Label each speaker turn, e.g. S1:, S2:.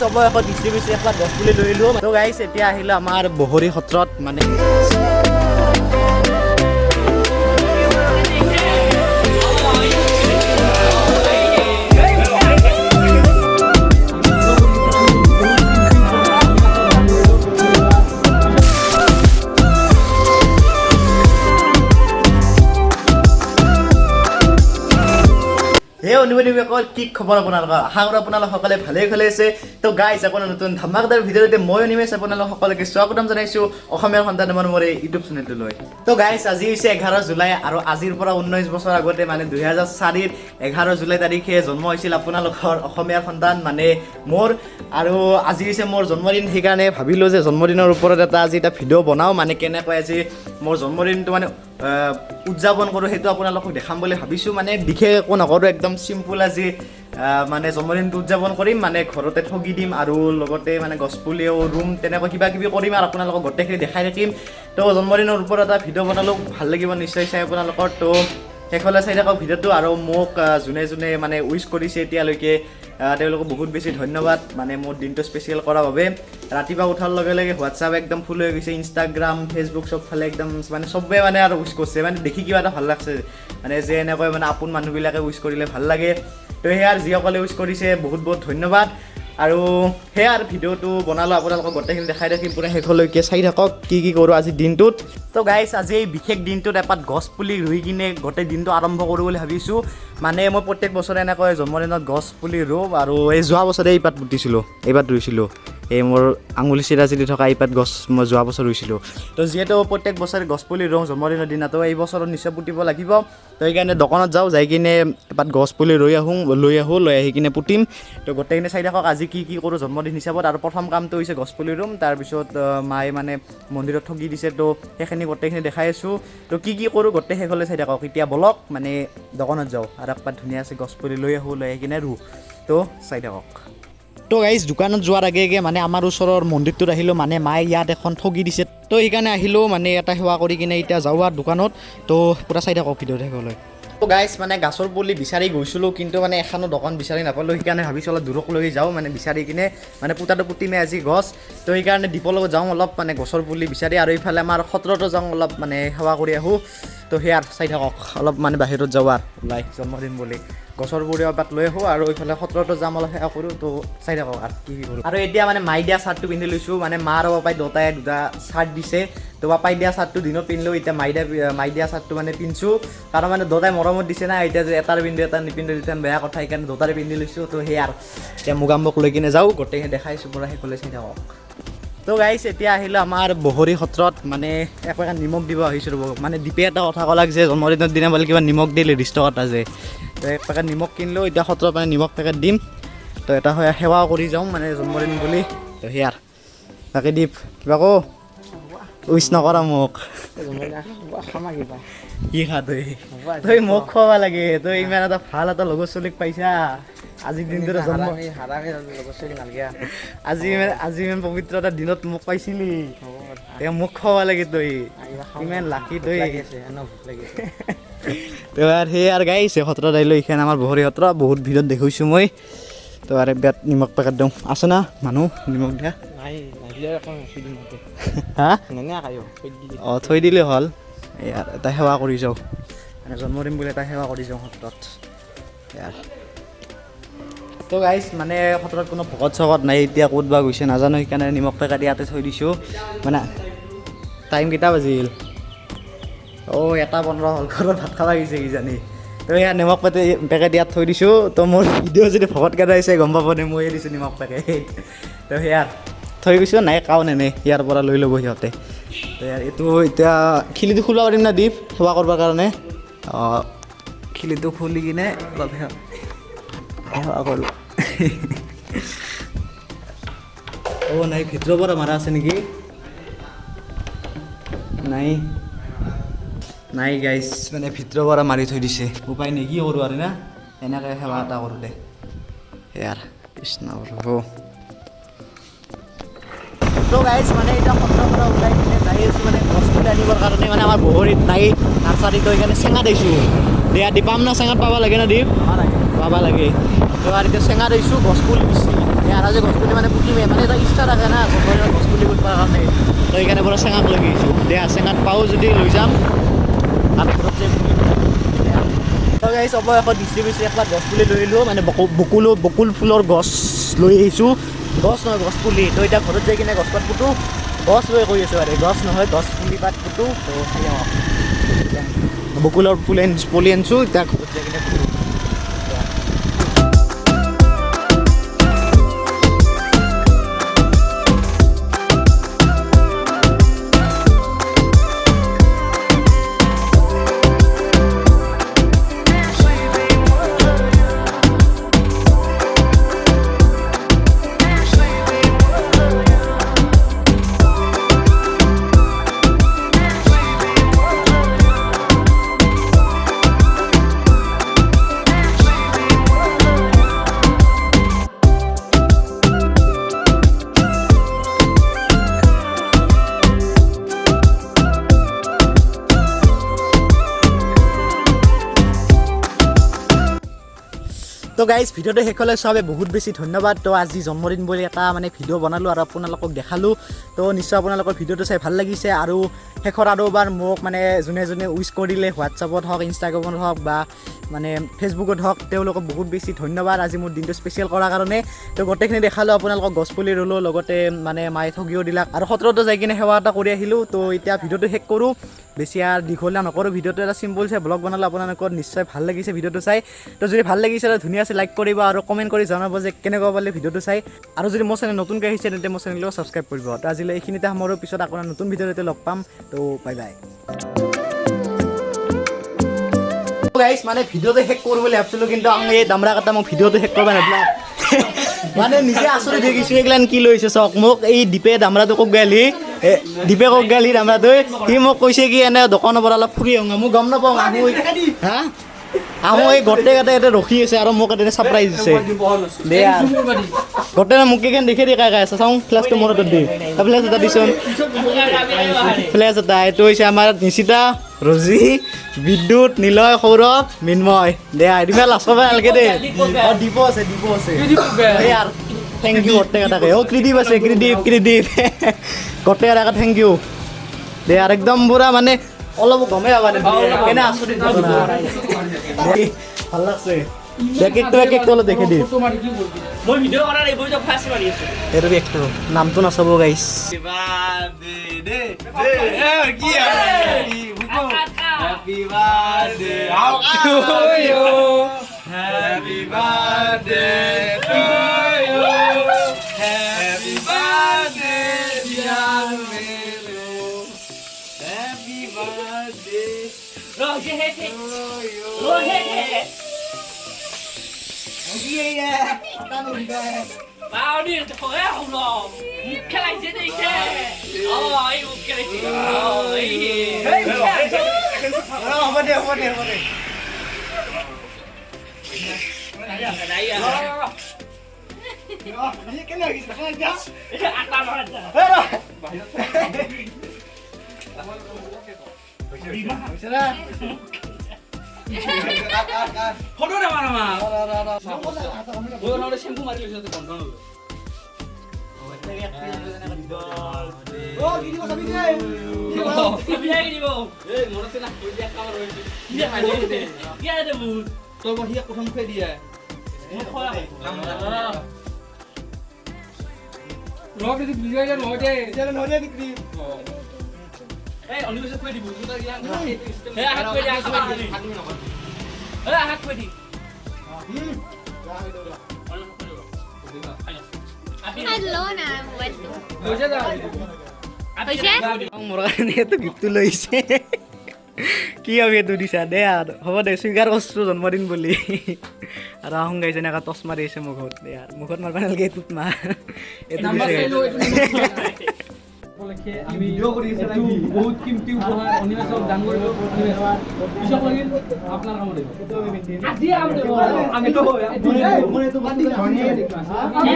S1: অৱশেষত বিচাৰি বিচাৰি এপাত গছ পুলি লৈ আহিলোঁ। তো গাইছ, এতিয়া আহিলোঁ আমাৰ বহৰী সত্ৰত। মানে হে অনুভূতিসকল, কি খবৰ আপোনালোকৰ? আশা কৰোঁ আপোনালোক সকলোৱে ভালেই ভালে আছে। তো গাইছ, আপোনাৰ নতুন ধামাকদাৰ ভিডিঅ'তে মই অনিমেষ আপোনালোক সকলোকে স্বাগতম জনাইছোঁ অসমীয়াৰ সন্তান আমাৰ মোৰ এই ইউটিউব চেনেলটোলৈ। তো গাইছ, আজি হৈছে 11 জুলাই আৰু আজিৰ পৰা 19 বছৰ আগতে মানে 2004ৰ 11 জুলাই তাৰিখে জন্ম হৈছিল আপোনালোকৰ অসমীয়াৰ সন্তান মানে মোৰ। আৰু আজি হৈছে মোৰ জন্মদিন, সেইকাৰণে ভাবিলোঁ যে জন্মদিনৰ ওপৰত এটা আজি এটা ভিডিঅ' বনাওঁ, মানে কেনেকৈ আজি মোৰ জন্মদিনটো মানে উদযাপন কৰোঁ সেইটো আপোনালোকক দেখাম বুলি ভাবিছোঁ। মানে বিশেষ একো নকৰোঁ, একদম চিম্পুল আজি মানে জন্মদিনটো উদযাপন কৰিম, মানে ঘৰতে ঠগি দিম আৰু লগতে মানে গছপুলিও ৰুম, তেনেকৈ কিবা কিবি কৰিম আৰু আপোনালোকক গোটেইখিনি দেখাই থাকিম। তো জন্মদিনৰ ওপৰত এটা ভিডিঅ' বনালোঁ, ভাল লাগিব নিশ্চয় চাই আপোনালোকৰ। তো শেষলৈ চাই থাকক ভিডিঅ'টো। আৰু মোক যোনে যোনে মানে উইচ কৰিছে এতিয়ালৈকে, তেওঁলোকক বহুত বেছি ধন্যবাদ, মানে মোৰ দিনটো স্পেচিয়েল কৰাৰ বাবে। ৰাতিপুৱা উঠাৰ লগে লগে হোৱাটছআপ একদম ফুল হৈ গৈছে, ইনষ্টাগ্ৰাম, ফেচবুক চবফালে একদম মানে চবে মানে আৰু উইচ কৰিছে, মানে দেখি কিবা এটা ভাল লাগছে, মানে যে এনেকৈ মানে আপোন মানুহবিলাকে উইচ কৰিলে ভাল লাগে। তো সেয়া যিসকলে উইচ কৰিছে বহুত বহুত ধন্যবাদ। আৰু সেয়া আৰু ভিডিঅ'টো বনালোঁ, আপোনালোকক গোটেইখিনি দেখাই থাকিম, পূৰা শেষলৈকে চাই থাকক কি কি কৰোঁ আজি দিনটোত। তো গাইছ, আজি এই বিশেষ দিনটোত এপাত গছ পুলি ৰুই কিনে গোটেই দিনটো আৰম্ভ কৰোঁ বুলি ভাবিছোঁ। মানে মই প্ৰত্যেক বছৰে এনেকৈ জন্মদিনত গছ পুলি ৰুওঁ আৰু এই যোৱা বছৰে এইপাত পুতিছিলোঁ, এইপাত ৰুইছিলোঁ, এই মোৰ আঙুলি চিৰা চিৰি থকা এইপাত গছ মই যোৱা বছৰ ৰুইছিলোঁ। তো যিহেতু প্ৰত্যেক বছৰে গছ পুলি ৰুওঁ জন্মদিনৰ দিনা, তো এই বছৰত নিশ্চয় পুতিব লাগিব। তো সেইকাৰণে দোকানত যাওঁ, যাই কিনে এপাত গছ পুলি লৈ আহোঁ, লৈ আহি কিনে পুতিম। তো গোটেইখিনি চাই থাকক আজি কি কি কৰোঁ জন্মদিন হিচাপত। আৰু প্ৰথম কামটো হৈছে গছ পুলি ৰুম, তাৰপিছত মায়ে মানে মন্দিৰত ঠগি দিছে, তো সেইখিনি গোটেইখিনি দেখাই আছোঁ। তো কি কি কৰোঁ গোটেই শেষলৈ চাই থাকক। এতিয়া বলক মানে দোকানত যাওঁ আৰু একপাত ধুনীয়া আছে গছ পুলি লৈ আহোঁ, লৈ আহি কিনে ৰুওঁ, তো চাই থাকক। তো গাইজ, দোকানত যোৱাৰ আগে আগে মানে আমাৰ ওচৰৰ মন্দিৰটোত আহিলোঁ, মানে মায়ে ইয়াত এখন ঠগি দিছে, তো সেইকাৰণে আহিলোঁ, মানে এটা সেৱা কৰি কিনে এতিয়া যাওঁ আৰু দোকানত। তো পূৰা চাই থাকক ভিডিঅ' শেষলৈ। তো গাইজ, মানে গাছৰ পুলি বিচাৰি গৈছিলোঁ, কিন্তু মানে এখনো দোকান বিচাৰি নাপালোঁ, সেইকাৰণে ভাবিছোঁ অলপ দূৰক লৈ যাওঁ, মানে বিচাৰি কিনে মানে পুতাটো পুতিমে আজি গছ। তো সেইকাৰণে দ্বীপৰ লগত যাওঁ অলপ মানে গছৰ পুলি বিচাৰি, আৰু ইফালে আমাৰ সত্ৰতো যাওঁ অলপ মানে সেৱা কৰি আহোঁ। তো সেয়াৰ চাই থাকক, অলপ মানে বাহিৰত যাওঁ আৰু ওলাই জন্মদিন বুলি গছৰ পুলি এপাত লৈ আহোঁ আৰু ইফালে সত্ৰতো যাম, অলপ সেৱা কৰোঁ। তো চাই থাকক আৰু কি কি কৰোঁ। আৰু এতিয়া মানে মাই দিয়া চাৰ্টটো পিন্ধি লৈছোঁ, মানে মা আৰু পাপাই দুটাই দুটা চাৰ্ট দিছে। তো পাপাই দিয়া চাৰ্টটো দিনত পিন্ধিলোঁ, এতিয়া মাই দিয়া চাৰ্টটো মানে পিন্ধিছোঁ, কাৰণ মানে দুটাই মৰমত দিছে না, এতিয়া যে এটাৰ পিন্ধো এটা নিপিন্ধো তেতিয়া বেয়া কথা, সেইকাৰণে দুটাৰে পিন্ধি লৈছোঁ। তো সেয়া আৰু এতিয়া মুগাম্বক লৈ কিনে যাওঁ, গোটেইখিনি দেখাইছোঁ, পূৰা শেষলৈ চাই থাকক। তো গাইছ, এতিয়া আহিলোঁ আমাৰ বহৰী সত্ৰত, মানে একো এটা নিমখ দিব আহিছোঁ ৰ'ব। মানে দীপে এটা কথা ক'লাক যে জন্মদিনৰ দিনা বোলে কিবা নিমখ দিলে 20 টকা যে, তো এক পেকেট নিমখ কিনিলোঁ, এতিয়া সত্ৰত মানে নিমখ পেকেট দিম। তো এটা সেৱা কৰি যাওঁ মানে জন্মদিন বুলি। তো সেয়াৰ বাকী দীপ কিবা কো উইচ নকৰা মোক? কি খা তই? তই মোক খুৱাব লাগে, তই ইমান এটা ভাল এটা লগৰ ছোৱালীক পাইছা আজিৰ দিনটোতে জন্ম, আজি ইমান পবিত্ৰ এটা দিনত মোক পাইছিলি, তেওঁ মোক খুৱাব লাগে, তই ইমান লাকি তই। তো আৰু সেই আৰু গাইছে সত্ৰত আহিলোঁ, এইখন আমাৰ বহৰী সত্ৰ, বহুত ভিৰত দেখুৱাইছোঁ মই। তো আৰু বিৰাট নিমখ পেকেট দিওঁ, আছে না মানুহ নিমখ দিয়া? হা, অঁ, থৈ দিলে হ'ল। ইয়াৰ এটা সেৱা কৰি যাওঁ, মানে জন্মদিন বুলি এটা সেৱা কৰি যাওঁ সত্ৰত। ইয়াৰ তো গাইছ, মানে সত্ৰত কোনো ভকত চকত নাই এতিয়া, ক'ত বা গৈছে নাজানো, সেইকাৰণে নিমখ পেকেট ইয়াতে থৈ দিছোঁ। মানে টাইম কেইটা বাজিল? অ' 1:15 হ'ল, ঘৰত ভাত খাব গৈছে কিজানি। তো ইয়াত নিমখ পেকেট ইয়াত থৈ দিছোঁ। তো মোৰ ভিডিঅ' যদি ভকত কেইটা আহিছে গম পাব নে ময়ে দিছোঁ নিমখ পেকেট। তো সেয়া থৈ গৈছোঁ, নাই কাও নেনে, ইয়াৰ পৰা লৈ ল'ব সিহঁতে। তো ইয়াৰ এইটো এতিয়া খিলিটো খোলাব পাৰিম না দীপ সেৱা কৰিবৰ কাৰণে? অঁ, খিলিটো খুলি কিনে অলপ সেৱা কৰোঁ। অ' নাই, ভিতৰৰ পৰা মাৰা আছে নেকি? নাই নাই গাইছ, মানে ভিতৰৰ পৰা মাৰি থৈ দিছে, উপায় নাই, কি কৰোঁ আৰু না এনেকৈ সেৱা এটা কৰোঁ দে। সেয়াৰ কৃষ্ণ প্ৰভু। তো গাইছ, মানে এতিয়া সত্ৰৰ পৰা ওলাই কিনে যাই আছোঁ, মানে গছ পুলি আনিবৰ কাৰণে, মানে আমাৰ বহৰীত নাই নাৰ্চাৰীটো, সেইকাৰণে চেঙাত আহিছোঁ। দিয়া দি পাম না চেঙাত? পাব লাগে না দীপ? পাবা লাগে। তো আৰু এতিয়া চেঙাত আহিছোঁ গছ পুলি বেছি। আৰু আজি গছপুলি মানে পুতিমে, মানে এটা ইচ্ছা থাকে না জন্মদিনত গছপুলি পুতবাৰ কাৰণে, তো সেইকাৰণে পুৰা চেঙাক লৈ আহিছোঁ। দে চেঙাত পাওঁ যদি লৈ যাম আৰু ঘৰত যাই পুতিম। তো গাইছ, অৱশেষত বিচাৰি বিচাৰি একবাৰ গছপুলি লৈ আহিলোঁ, মানে বকুল ফুলৰ গছ লৈ আহিছোঁ, গছ নহয় গছপুলি। তো এতিয়া ঘৰত যাই কিনে গছপাত পুতো, গছ লৈ কৈ আছোঁ, আৰে গছ নহয় গছ পুলি পাত পুতো। তো চাই যাওঁ, বকুলৰ ফুল পুলি আনিছোঁ, এতিয়া ঘৰত যাই কিনে পুতো। তো গাইজ, ভিডিঅ'টো শেষলৈ চোৱাৰ বহুত বেছি ধন্যবাদ। তো আজি জন্মদিন বুলি এটা মানে ভিডিঅ' বনালোঁ আৰু আপোনালোকক দেখালোঁ। তো নিশ্চয় আপোনালোকৰ ভিডিঅ'টো চাই ভাল লাগিছে। আৰু শেষত আৰু এবাৰ মোক মানে যোনে যোনে উইচ কৰিলে, হোৱাটছআপত হওক, ইনষ্টাগ্ৰামত হওক বা মানে ফেচবুকত হওক, তেওঁলোকক বহুত বেছি ধন্যবাদ আজি মোৰ দিনটো স্পেচিয়েল কৰাৰ কাৰণে। তো গোটেইখিনি দেখালোঁ আপোনালোকক, গছপুলি ৰুলোঁ, লগতে মানে মায়ে ঠগিও দিলাক আৰু সত্ৰতো যাই কিনে সেৱা এটা কৰি আহিলোঁ। তো এতিয়া ভিডিঅ'টো শেষ কৰোঁ, বেছি আৰু দীঘলীয়া নকৰোঁ। ভিডিঅ'টো এটা চিম্পল চাই ব্লগ বনালোঁ, আপোনালোকৰ নিশ্চয় ভাল লাগিছে ভিডিঅ'টো চাই। তো যদি ভাল লাগিছে ধুনীয়া লাইক কৰিব আৰু কমেণ্ট কৰি জনাব যে কেনেকুৱা পালে ভিডিঅ'টো চাই। আৰু যদি মোৰ চেনেল নতুনকৈ আহিছে তেন্তে মোৰ চেনেলটো ছাবস্ক্ৰাইব কৰিব। তো আজিলৈ এইখিনিতে সামৰোঁ, পিছত আকৌ নতুন ভিডিঅ'তে লগ পাম। তো বাই বাই গাইছ। মানে ভিডিঅ'টো শেষ কৰোঁ বুলি ভাবছিলোঁ, কিন্তু এই দামৰা কাটা মোক ভিডিঅ'টো শেষ কৰিব নাদিলা। মানে নিজে আচৰিত হৈ গৈছোঁ, এইগিলান কি লৈছে চাওক। মোক এই দীপে দামৰাটো কক গালি, দীপে কক গালি দামৰাটোৱে, সি মোক কৈছে কি এনে দোকানৰ পৰা অলপ ফুৰি আহোঁ। মই গম নাপাওঁ, আহোঁ হা আহোঁ এই গোটেই কেইটা ইয়াতে ৰখি আছে আৰু মোক এটা ছাৰপ্ৰাইজ দিছে। দে আৰু গোটেই মোক কেইখন দেখি দি কাই কাই আছে চাওঁ। ফ্লেছটো মোৰ হাতত দি, ফ্লেছ এটা দিচোন, ফ্লেছ এটা। এইটো হৈছে আমাৰ নিশিতা, ৰজি, বিদ্যুৎ, নিলয়, সৌৰভ, মৃন্ময়। দে দিবা লাজ পাব নালাগে দেই। অঁ দিব আছে, দিব আছে। এই আৰু thank U গোটেই কেইটাকে। অ' ক্ৰিডিপ আছে, ক্ৰিডিপ, ক্ৰিডিপ, গোটেই কেইটাকে thank U. দে আৰু একদম পুৰা মানে অলপ গমেই পাবা দে, কেনে আচৰিত ঘটনা। ভাল লাগছে। কেকটো, কেকটো অলপ দেখি দি।
S2: মই ভিডিঅ' কৰা নাই, মই ফাৰ্ষ্ট মাৰি আছো।
S1: এইটো কেকটো নামটো নাচাব গাইছ।
S3: Happy birthday to you. Happy birthday to you. Happy birthday, dear Melu. Happy birthday to you.
S1: হ'ব দে, হ'ব দে, হ'ব দে।
S2: ফটো নামাৰ আমাৰ। মই নহ'লে শ্বেম্পু মাৰি লৈছো, গন্ধ নলয়।
S3: তই মই সিয়াক প্ৰথম খুৱাই দিয়ে।
S1: মোৰ কাৰণে এইটো গিফ্টটো লৈ আহিছে, কি ভাবি এইটো দিছা? দে আৰু হ'ব দে, স্বীকাৰ কৰিছোঁ জন্মদিন বুলি। আৰু আহোঁ গাইছে, এনেকুৱা টচ মাৰি আহিছে মুখত। দে আৰু মুখত মাৰিব নালাগে, এইটোত মাৰ, এইটো দিছে।
S3: আমি বহুত কিমতি উপহাৰ অনিমেষক দান কৰিব। পিছত লাগিল আপোনাৰ কামত আহিব।
S2: আজিয়ে কাম দিব। আমি
S3: আমি